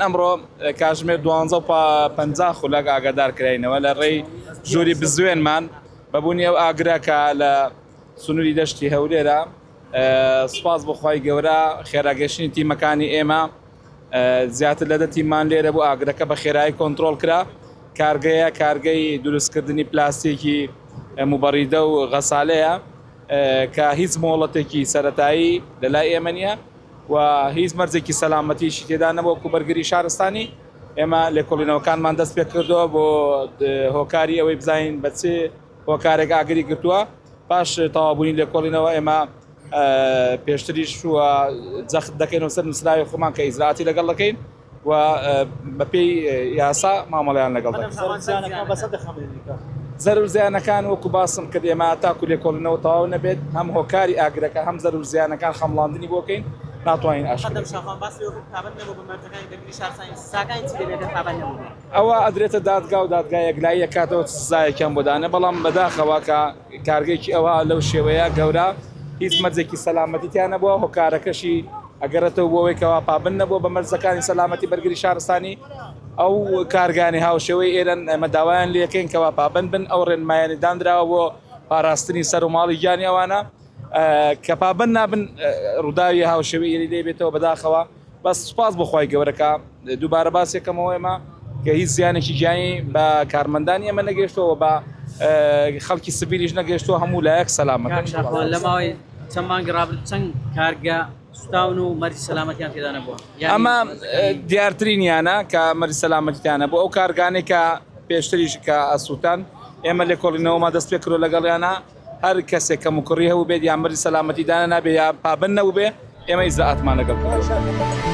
ئەمڕۆ کاژمێر دوانزە و 50 خولەک ئاگادار کراینەوە لە ڕێی ژووری بزوێنمان بەبوونی ئەو ئاگرە کە لە سنووری دەشتی هەولێرە سوپاس بۆ خوای گەورە خێراگەشتنی تیمەکانی ئێمە زیاتر لە دە تیممان لێرە بوو ئاگرەکە بە خێرایی کۆنترۆڵ کرا کارگەیە کارگەی دروستکردنی پلاستیکی موبەڕیدە و غەسالەیە کە هیچ مۆڵەتێکی سەتایی لە لای ئێمە نییە و هیچ مەرجێکی سەلامەتیشی تێدا نەبوو وەکو بەرگری شارستانی ئێمە لێکۆڵینەوەکانمان دەست پێ کردەوە بۆ هۆکاری ئەوەی بزانین بە چ هۆکارێک ئاگری گرتووە پاش تەواوبوونی لێکۆڵینەوە ئێمە پێشتریش و جەخت دەکەینەوە سەر نووسراوی خۆمان کە ئیجرائاتی لەگەڵ دەکەین و بەپێی یاسا مامەڵەیان لەگەڵ دەکەین. زەرەر و زیانەکان وەکو باسم کرد ئێمە تاکو لێکۆڵینەوە تەواو نەبێت هەم هۆکاری ئاگرەکە هەم زەرەر و زیانەکان خەمڵاندنی بۆ بکەین ناتوانین ئاشکرای بکەین. ئەوە ئەدرێتە دادگا و دادگا یەکلایی ئەکاتەوە چ سزایەکیان بۆ دانێ بەڵام بەداخەوە کە کارگەیەکی ئەوها لەو شێوەیە گەورە هیچ مەرجێکی سەلامەتی تیا نەبووە هۆکارەکەشی ئەگەڕێتەوە بۆ ئەوەی کەوا پابند نەبووە بە مەرجەکانی سەلامەتی بەرگری شارستانی ئەو کارگانی هاوشێوەی ئێرەن ئێمە داوایان لێکەین کەوا پابند بن ئەو ڕێنمایانی دانراوە بۆ پاراستنی سەر و ماڵی گیانی ئەوانە کە پابند نابن ڕووداوی هاوشێوەی ئێری لێ بێتەوە بەداخەوە بەس سوپاس بۆ خوای گەورە کە دووبارە باسێکەمەوە ئێمە کە هیچ زیانێکی گیانی بە کارمەندانی ئێمە نەگەشتەوە بە خەڵکی سڤیلیش نەگەشتەوە هەموو لایەک سەلامەت لە ماوەی چەند مانگی ڕابردوو چەند کارگە سوتاون و مەرجی سەلامەتیان تێدا نەبووە ئەمە دیارترینیانە کە مەرجی سەلامەتیانە بۆ ئەو کارگانێک کە پێشتریش کە ئەسووتان ئێمە لێکۆڵینەوەمان دەست پێ کرۆ لەگەڵیانە هەر کەسێک کەموکوڕی هەبووبێت یان مەرجی سەلامەتی دانەنابێ یا پابەند نەبووبێ ئێمە ئیجرائاتمان لەگەڵ کردووە.